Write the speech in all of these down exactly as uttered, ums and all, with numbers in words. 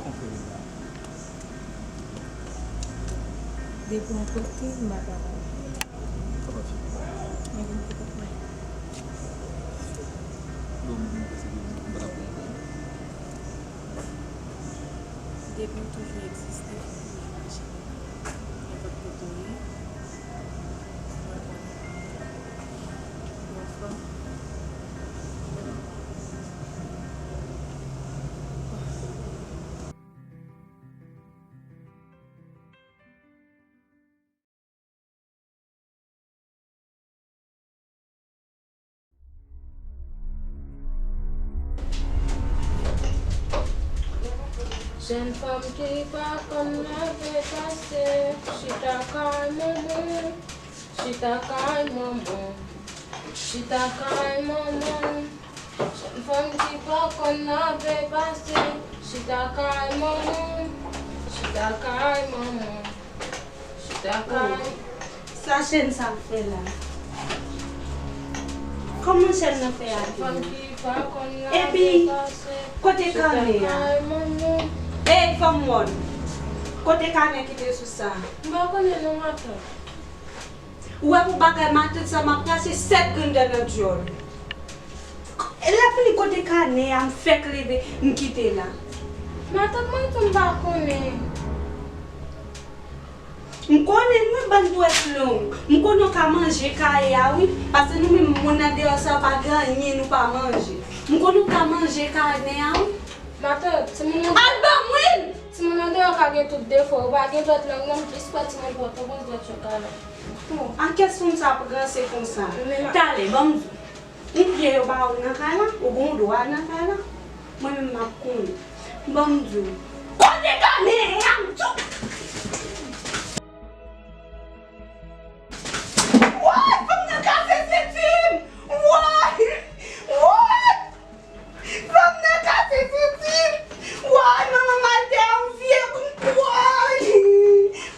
Konprann pa. Depi yon kote, m pa ka pale. Sa pa fini. Mwen vin pou kont mwen. Bon, mwen panse ke m pa t ap konprann. Depi w toujou egziste, fòk ou toujou mache. Nenpòt kote w ye, mwen konnen. Ou anfòm? Jèn fanm ki pa konn lave pase, chita kay manman, chita kay manman, chita kay manman. Jèn fanm ki pa konn lave pase, chita kay manman, chita kay manman, chita kay. Sa chèn sa ap fè la? Kòman chèn nan fè ateri? Epi, kote kanè a? Ey, fanm mòn, kote kanè ki te sou sa? M pa konnen non, matant. Ou wè pou bagay matant sa, m ap krache sèt grenn dèn nan dyòl. Lè fini kote kanè a, m fèk leve, m kite la. Matant, mwen tou m pa konnen. M konnen wi, bann dwèt long. M konnen w ka manje kaye a wi, paske nou menm moun nan deyò sa yo pa gen anyen nou pa manje. M konnen w ka manje kanè a wi. Matant, timoun nan al ban m wi! Timoun nan deyò ka gen tout defo, yo pa gen dwèt long non, m jis kwè timoun Pòtoprens dwèt yo galan. Bon, a kès moun sa ap ranse konsa? Talè, ban m di w. Ou byen yo ba ou nan kay la, ou gen yon dwa nan kay la. Mwen menm m ap konnen. Ban m di w. Kote kanè a m di w? Woy, fanm nan kase senti m! Woy! Woy! Fanm nan kase senti m! Woy, manman m al tè yon vye kou. Woy!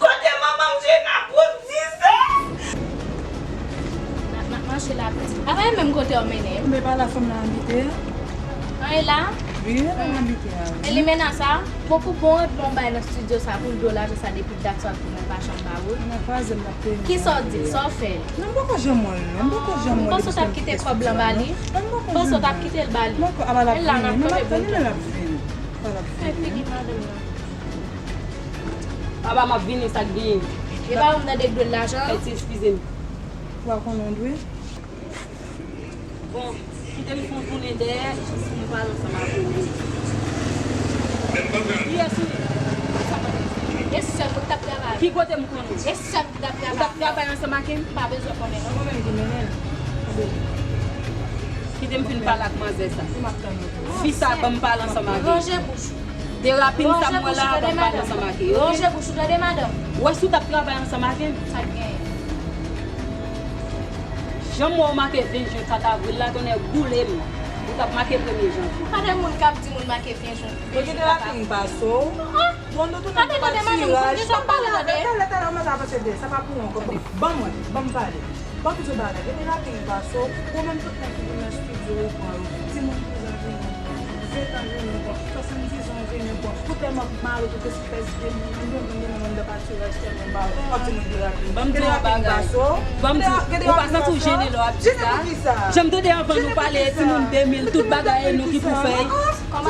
Kote manman m jwe nan pou di sa? N ap, n ap mache la pitit. A pa e menm kote w mennen? Men pa la fanm nan abite a? An e la? Wi, la fanm nan abite a, wi. E li mennen sa? Bon, pou bon ret bon bay nan estidyo sa, pou l do lajan sa depi dat sa, pou mwen pa janm ba ou l. Kisa w di l? Sa w fè l? Non, m poko janm wè l, non, m poko janm wè l. Panse w t ap kite kòb lan ba li? Panse w t ap kite l ba li? E la n ap kanpe pou l. Papa, m ap vini, sa k genyen? E pa ou m tande k dwe l lajan? Kay ti, eskize m. Ou pa konnen w dwe? Bon, kite m fè yon tounen dèyè, jis pou m pale ansanm avè w. Kiyès ou ye? E sè m ou t ap travay. Ki kote m konnen? E sè m ou t ap travay. Ou t ap travay ansanm ak li? M pa bezwen konnen non. Mwen menm ki mennen l. Kite m fin pale ak manzè sa. Fi sa ban m pale ansanm ak li. Ranje bouch ou. Derapin sa m wè la, ban m pale ansanm ak li, oke? Ranje bouch ou tande, madanm. Ou wè si w t ap travay ansanm ak li? Sa k genyen? Jan m wè w make ven jen, kat avril la, tonnè boule m. Ou t ap make premye janvye. Gade moun k ap di moun make ven jen. Yo gen de lapin pase w. Bon, nou tounen nan tiraj. Talè, talè, ou mèt avanse de, sa pa pou nou ankò. Ban mwen, ban m pale. Ban m di w bagay. Gen de lapin pase w, ou menm tout nèg ki vin nan estidyo ou pran yo. Timoun kouzan vini, ventan vini pran, swasanndizan vini pran. Ou tèlman malot, ou te sou fè zye moun, yon moun vin nan anndan patiraj tèlman ba w, w ap di moun de rapid. Ban m di w yon bagay. Ban m di w, ou pa santi w jennen lè w ap di sa? Jan m tande anvan nou pale, timoun de mil, tout bagay e nou ki pou fè.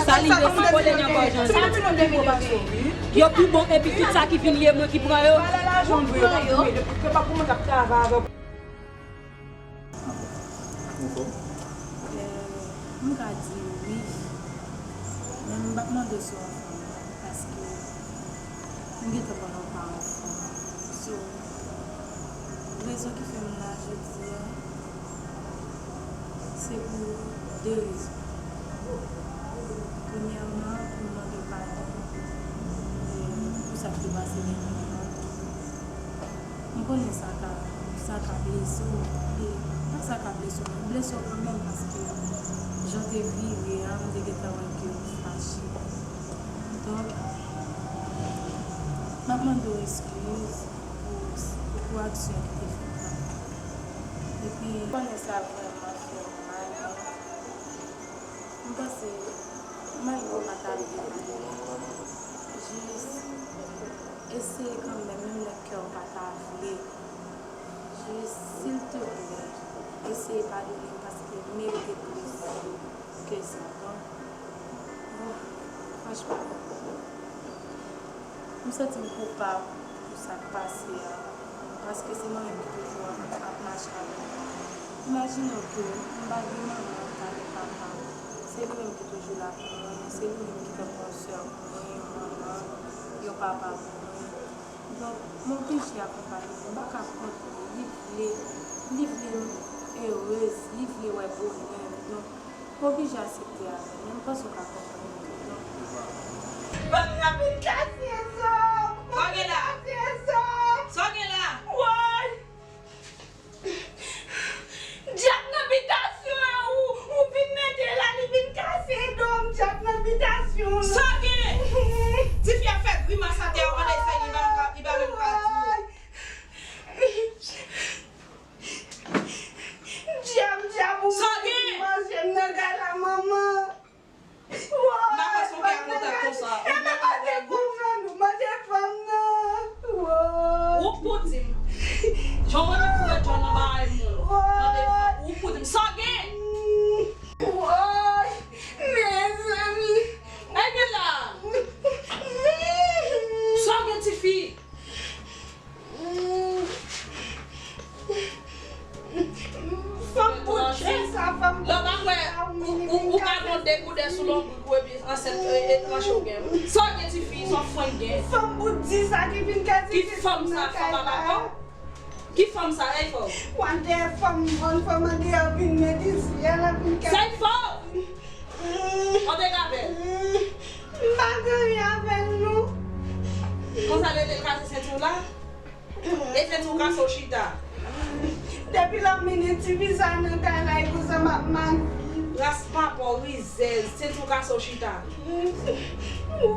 Sa li ye, se kole nan gòj an. Yo pi bon, epi tout sa ki vin li e mwen ki pran yo. Pale lajan dwe, yo pa pou mwen, yo pa pou mwen k ap travay avè w. Ou anfòm? Eh, m ka di wi, men m p ap mande si w anfòm, paske m gentan konnen w pa anfòm. So, rezon ki fè m la jodi a, se pou de rezon. Premyèman, pou m mande w padon, eh, pou sa k te pase dènyèman. M konnen sa ka, sa ka blese w, e pa sa ka blese w, men blese w kanmenm, paske jan w te vire a, m te gentan wè ke w fache. Donk, m ap mande w eskiz pou, pou aksyon ki te fèt la. Epi, m konnen sa vrèman fè w mal, men m panse Malgre w pa ta vle padone m, jis eseye kanmenm, menm lè kè w pa ta vle. Jis, silteplè, eseye padone m paske m merite plis ke sa. Donk, bon, franchman, m santi m koupab pou sa k pase a, paske se mwen menm ki toujou ap, ap mache avè l. Imajine w ke m pa gen manman, m pa gen papa, se li menm ki toujou la pou mwen, se li menm ki tankou yon sè pou mwen, yon manman, yon papa pou mwen. Donk, m oblije akonpanye l. M pa ka kont li. Li vle, li vle m erez, li vle wè bonè m. Donk, m oblije aksepte avè l. Men m panse w ka konprann li tou, non? Fanm nan vin kase zo! Fanm nan vin kase zo! Sa w gen la? Woy! Dyab nan bitasyon an, ou, ou vin mete la, li vin kase do m, dyab nan bitasyon an. Sa w gen? Tifi ap fè grimas atè a, pandan li fè, li pa menm ka, li pa menm ka di. Dyab, dyab, ou manje m nan gala, manman. M pa kwè se yon pè a kontak konsa. Ebyen, manje fanm nan, nou manje fanm nan. Ou k pou di m. Jan w renmen foure djòl nan bagay moun. Tande, ou k pou di m. Sa w gen? Woy, mezanmi. Ebyen la. Sa w gen, tifi? Fanm bout di sa, fanm bout di sa, ou, ou, ou ka pran de goudè sou lonbrik ou epi ansent, e, e tranche w gen. Sa w gen, tifi, sa w fwenk gen. Fanm bout di sa ki vin kase. Ki fanm sa, fanm a papa? Ki fanm sa, ey fò? Wande fanm, bann fanm andeyò vin met isi a, la vin kase. Sey fò! Kote k avè l? M pa gen anyen avè l, non. Konsa l rete l kase senti w la? E senti w kase w chita? Depi lòt minit, tifi sa nan kay la, e konsa m ap mal viv. Ras papa w rizèz, senti w kase w chita? Ou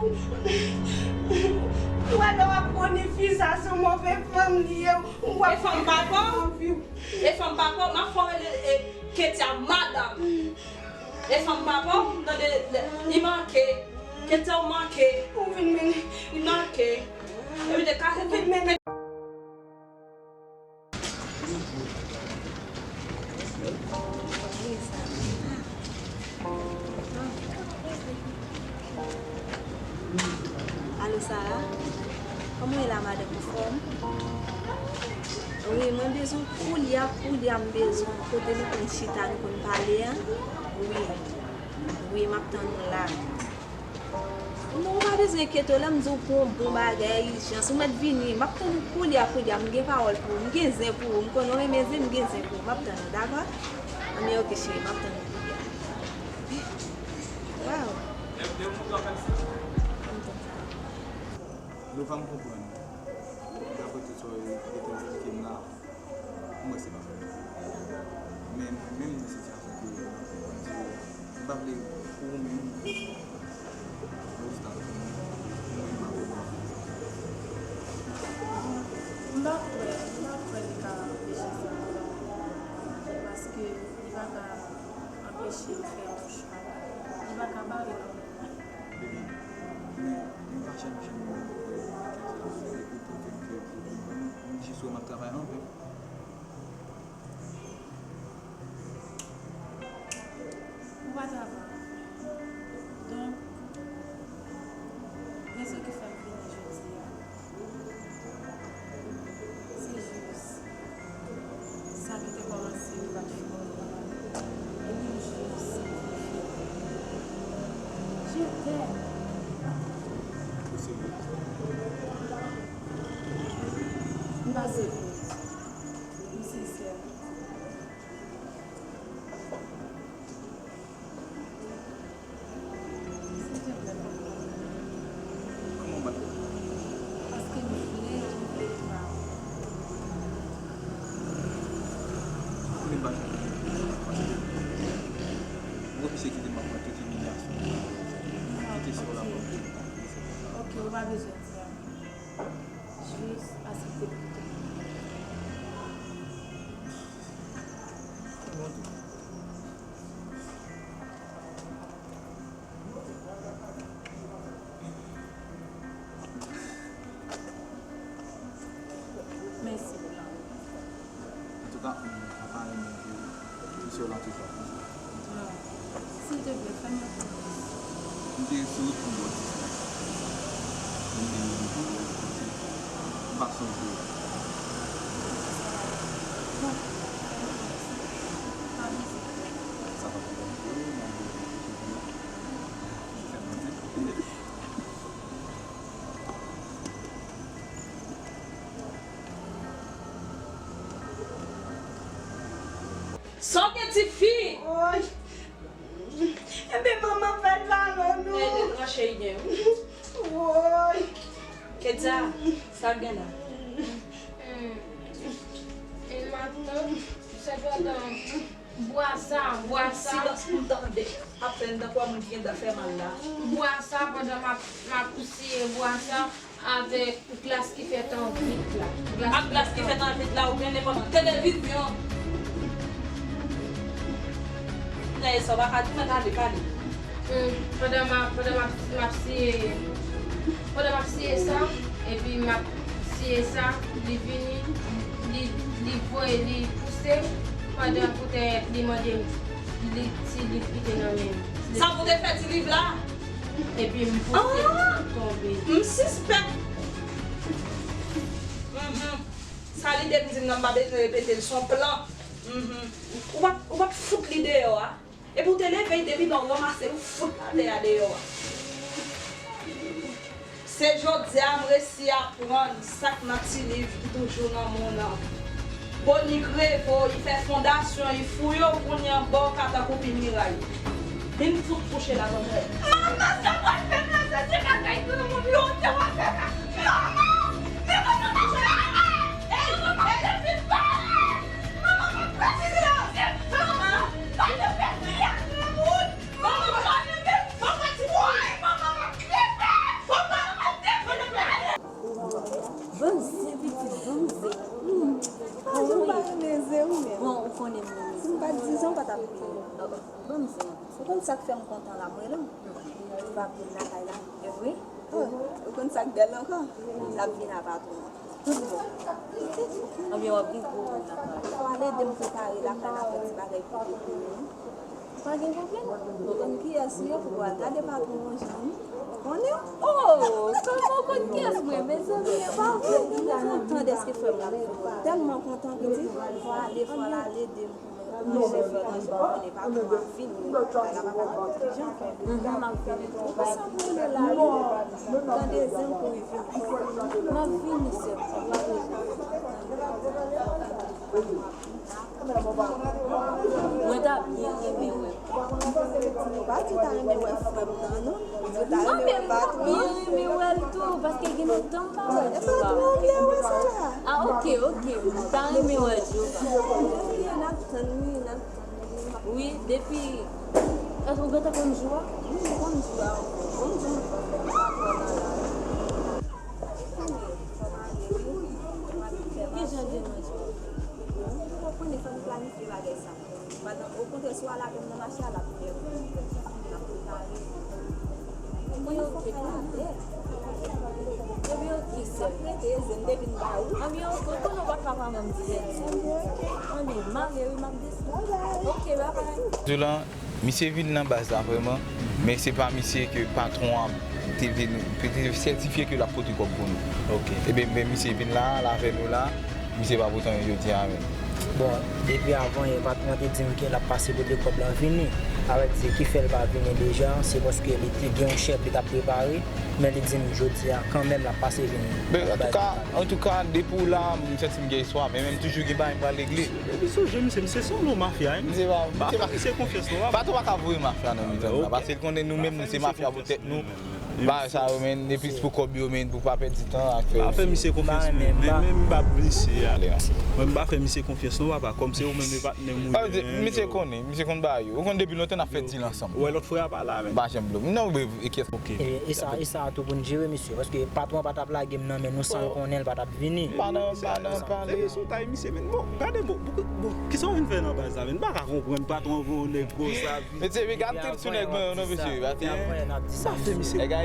wè lè w ap konnen fi sa se yon move fanm li ye, ou wè. E fanm papa w? E fanm papa w? M ap fè w rele, e, Ketia madanm. E fanm papa w, tande, li manke. Kete w manke. Ou vin mennen. Li manke. Epi te kase tout. Alo, Sara? Kòman w ye la, madanm? Anfòm? Wi, mwen bezwen koulye a, koulye a m bezwen kote nou konn chita, nou konn pale a. Wi. Wi, m ap tann ou la. Non, ou pa bezwen enkyete w, lè m di w pou yon bon bagay, ijans, ou mèt vini. M ap tann ou koulye a, koulye a, m gen pawòl pou ou, m gen zen pou ou, m konnen w renmen zen, m gen zen pou ou, m ap tann ou, dakò? Anben, oke, cheri, m ap tann ou koulye a. Waw. Lova, m konprann. Daprè tout sa w te esplike m la, mwen se pa fòt mwen. Men mwen menm nan sitiyasyon ke m ap viv la, m pa vle pou ou menm, mwen jis ta pou mwen, mwen m ap viv. M pa kwè, m pa kwè li ka anpeche sa. Paske li pa ka anpeche m fè yon chwa. Li pa ka bare non. Baby, men, men m pa janm, janm renmen wè kè sa, epi poutèt ke, m, m jis wè m ap travay anpil. Ou pa travay. Donk, rezon ki fè m vini jodi a, se jis sa ki te kòmanse ki pa t fini. Epi m jis vin fini. Je t'aime. Ou serye? M pa serye. M sensè. Kòman w bat kò? Paske m vle, m vle li pa. Ou vle m pa fè anyen? Paske m reflechi kite m ap pran tout imilyasyon. Kite sè w la pran tout. Ok, ou pa bezwen di anyen. Jis aksepte koute. Se bon tou. Sa, m pa renmen ke misye w la toujou ap konsa. Non. Silteple, fè m yon pwomès. M te sou wout pou m bò dis la. M te vin pou ou, m pa sonje w. Bon, fè m yon pwomès. Pa bliye. Sa pa pwoblèm pou ou, m ap vin pou ou. Fè m yon ti. Sa w gen, tifi? Woy. Ebyen, manman fè l la, non, non. Ede l nan cheri gen. Woy. Ketsa, sa l gen la? Hmm. E matant, sepandan, bwa sa, bwa sa. Silans pou m tande. Ap fè m tankou a moun ki gen dan fè mal la. Bwa sa, pandan m ap, m ap siye bwa sa, avèk glas ki fèt an vit la. Ak glas ki fèt an vit la, oubyen nenpòt televizyon. Nèg sa, w pa ka di mwen pale, pale. Hmm, pandan m ap, pandan m ap, m ap siye, pandan m ap siye sa, epi m ap siye sa, li vini, li, li voye, li pouse, pandan poutèt li mande m li, ti liv ki te nan men m. Sa pou te fè ti liv la? Epi m pouse l tonbe. M sispèk. Mhm. Sa lide m di m nan, m pa bezwen repete l, se yon plan. Mhm. Ou p ap, ou p ap fout li deyò a. Epi w te leve l depi lè w ranmase l, ou fout l atè a deyò a. Se jodi a m resi aprann sa k nan ti liv ki toujou nan men w nan. Boni kreve w, li fè fondasyon, li fouye w kounye a anba w ka tankou pi miray. Vin fout kouche la, manman. Manman, sa w pral fè m la, sa se bagay granmoun yo, sa w ap fè m la. Manman, men manman pa jwe avè. Ey, manman, pa vin pale. Manman, pa vin pale. Manman, pa vin pale. Banm zen, pitit, banm zen. Hmm. Ah, jan m pa renmen zen, wi, men. Bon, ou konnen m renmen zen. Si m pa t di zen, ou pa t ap renmen. Banm zen. Ou konn sa k fè m kontan la, m rele w. Ou va vin lakay la. E vre? Oh, ou konn sa k bèl ankò? L ap vin a patwon an. Tout bon. Anben w ap gen gwo moun lakay la. Fò w al ede m prepare lakay la, fè ti bagay pou dekoure. Pa gen pwoblèm. Ou konn kiyès m ye pou w al gade patwon an jan li. Ou konnen? Oh, kòman w konn kiyès mwen, mezanmi, e pa vre. M kontan dèske frè m la. M tèlman kontan, pitit. Fò w ale, fò w al ede m. Manje fè manje, ou konnen patwon ap vini, bagay la pa ka nan pòt kijan. Mhm, m ap vini. Ou konsa pou rele la, wi. Tande zen pou li vini. M ap vini, sè m. Mwen ta byen renmen wè. Ou pa di w ta renmen wè frè m nan, non. Ou ta renmen wè patwon an. Mwen byen renmen wè l tou, paske gen lontan m pa wè Djouba. E patwon an vle wè sa la. Ah, ok, ok. M ta renmen wè Djouba. N ap tann, wi, n ap tann, wi. Wi, depi, èske ou gentan konn jou a? Wi, m konn jou a. Bon jou. Ki jan de manje? Ou konnen fò n planifye bagay sa. Pandan, okontrè, si w al avè m nan mache a, l ap fè l ap prepare. Ebyen, oke, tande. Ebyen, oke, sè. Rete, zen te vin ba ou. Ebyen, oke, konnen w pa t ka pa ban m di lè. Ebyen, oke. Anben, m ale, wi, m ap desann. Bye bye. Oke, bye bye. Di w lan, misye vin nan baz la vrèman, men se pa misye ke patwon an te vle nou, te sètifye ke l ap pote kòb pou nou. Ok. Ebyen, men misye vin la, l avè nou la, misye pa pote anyen jodi a menm. Bon, depi avan yè, patwon an te di m ke l ap pase pote kòb lan vini. Sa vle di ki fè l pa vini deja, se paske li te gen yon chèk li t ap prepare, men li di m jodi a kanmenm l ap pase vini. Men antouka, antouka, depi w la, m santi m gen espwa, men menm toujou gen bagay m pral regle. Epi sonje, misye, misye se yon mafya, wi. Misye pa, misye pa, misye konfyans non, papa. Patwon pa ka voye mafya nan mitan nou la, paske l konnen nou menm, nou se mafya pou tèt nou. Bagay sa yo, men, epi pou kòb yo, men, pou pa pèdi tan ak fè. Pa fè misye konfyans, men, men, men m pa misye a. Mwen, m pa fè misye konfyans non, papa, kòm se ou menm e patnè m ou ye. Misye konnen, misye konn bagay yo. Ou konn depi lontan n ap fè dil ansanm. Ou wè lòt frè a pa la, men. M pa janm blo. M nan wè e kyès. Ok. E, e sa, e sa tou pou n jere, misye, paske patwon an pa t ap lage m nan men nou san l konnen l pa t ap vini. Pa nan, pa nan pale. Epi sou tay misye, men, bon, gade, bon, bon, bon, kisa w vin fè nan baz la, men? M pa ka konprann patwon an voye yon nèg konsa. Mesye, wi, gade tout sou nèg mwen yo non, mesye. Sa fè misye. Nèg a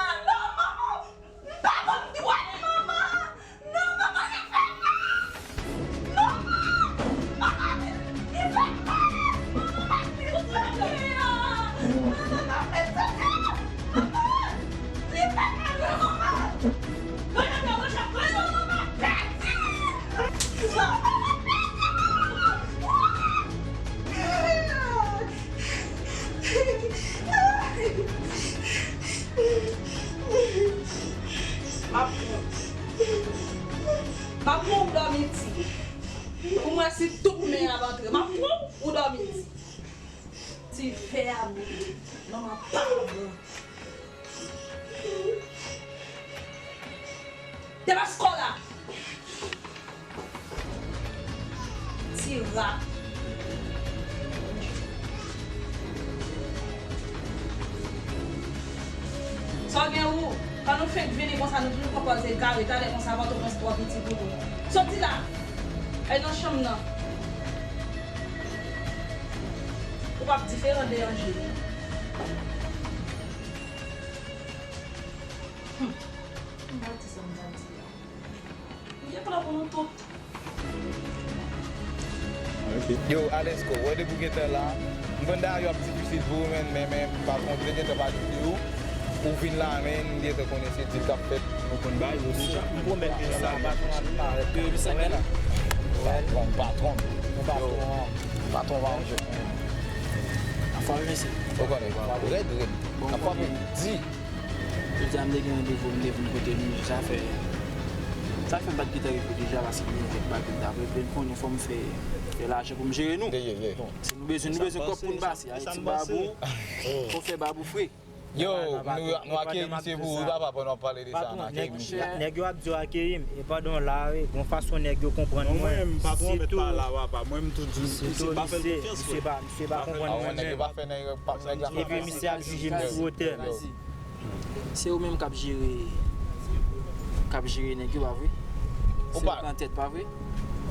manman! Non, manman! M pa konn dwèt manman! Non, manman, li fè mal! Manman! Manman, li fè mal! Manman, li fè mal! Manman, manman, li fè mal! Manman! Li fè mal, manman! Gade, gade, gade, gade, manman, pèdi! Manman, pèdi! M ap pran w. M ap pran w, ou dòmi di. Pou m wè si tout men ap antre. M ap pran w, ou dòmi di. Ti vè a boule. Manman pa pran. Demaske w la. Ti rat. Sa w gen ou? Kan nou fenk vini konsa, nou toujou pran pòz egare. Talè konsa, Pòtoprens twò piti pou nou. Soti la! Al nan chanm nan. Ou p ap diferan de Angeline. Hmm. M pa di sa m ta di a. M gen plan pou nou tout. Yo, Alesko, wè depi w gentan la, m konn dayè yo ap difisil pou ou, men, men, men patwon te gentan pa kite ou. Ou vin la, men, m gentan konnen se dil k ap fèt. Ou konn bagay yo deja. M pwomèt ke sa patwon ap parèt. Yo, misye gen. Patwon, patwon. Yo, patwon pa yon jwèt. Anfòm, mesye. Ou konnen, rèd, rèd. Anfòm, di. Jodi a m te gen randevou, m te vin kote nou, sa fè, sa fè m pa t gentan rive deja, paske m gen kèk bagay m t ap regle, m konnen fò m fè, fè lajan pou m jere nou. Bon, si nou bezwen, nou bezwen kòb pou n pase, Ayiti babou, fò fè babou fre. Yo, nou, nou akeyi misye pou ou, papa, pandan w ap pale de sa, nou akeyi misye. Nèg yo ap di w akeyi m, e pandan w la, wi, gon fason nèg yo konprann mwen. Non, mwen menm, patwon mèt pale a, papa, mwen m tou di w, misye pa fè l konfyans, frè. Misye pa konprann mwen menm. Epi misye ap jije m sou wotè. Se ou menm k ap jere, k ap jere nèg yo, pa vre? Se ou k antèt, pa vre?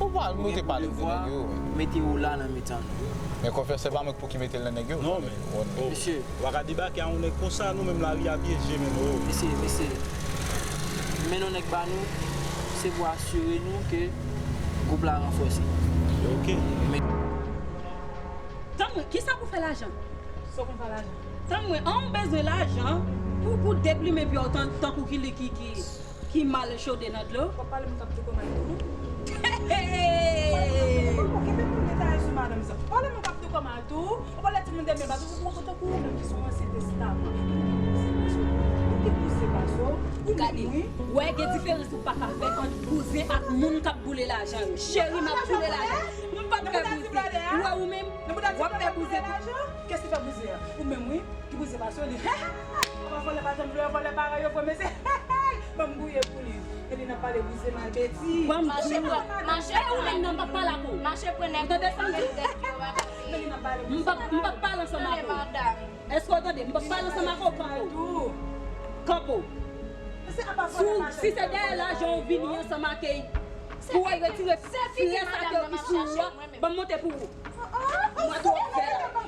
Ou pa, nou te pale de nèg yo. Mete ou la nan mitan nou. Men konfesè pa mwen pou ki mete l nan nèg yo. Non, men. Mesye. Ou pa ka debake a yon nèg konsa, nou menm lari a pyeje menm, o. Mesye, mesye. Men nou nèg ba nou, se pou asire nou ke gwoup la ranfòse. Ok. Men Tann mwen, kisa pou fè lajan? Sa w konn fè lajan? Tann mwen, an w bezwen lajan pou, pou deplimen pye w tan, tankou ki li ki, ki, ki mal chode nan dlo? W ap pale moun k ap tou kòmantou, non? Hey! Pale moun k ap tou kòmantou, kenbe moun detaye sou madanm sa. Pale moun k ap tou kòmantou, ou pale timoun de byen baz, ou, ou, ou tankou ou menm ki sou ansyen testaman. Ou ki bouzen pase w, ou menm, wi. Wè, gen diferans ou pa ka fè ant bouzen ak moun k ap boule lajan yo. Cheri, m ap boule lajan. M p ap fè bouzen. Ou wè ou menm, w ap fè bouzen. Kiyès ki fè bouzen an? Ou menm, wi. Ki bouzen pase w li. Apa vòlè pa janm vle wè vòlè parèy yo vre, mesye. Ban m gouye pou li. Epi n ap pale bouzen mal betiz. Ban m di w. Mache, mache, ou menm nan, m p ap pale ak ou. Mache pran nèg. Ou tande sa m di w? M p ap, m p ap pale ansanm ak ou. Èske w tande? M p ap pale ansanm ak ou, kanpe w. Kanpe w. Si w, si se dèyè lajan w vini ansanm ak, pou w al retire flè sa ke w ki sou ou a, ban m monte pou ou. Mwen twò fè.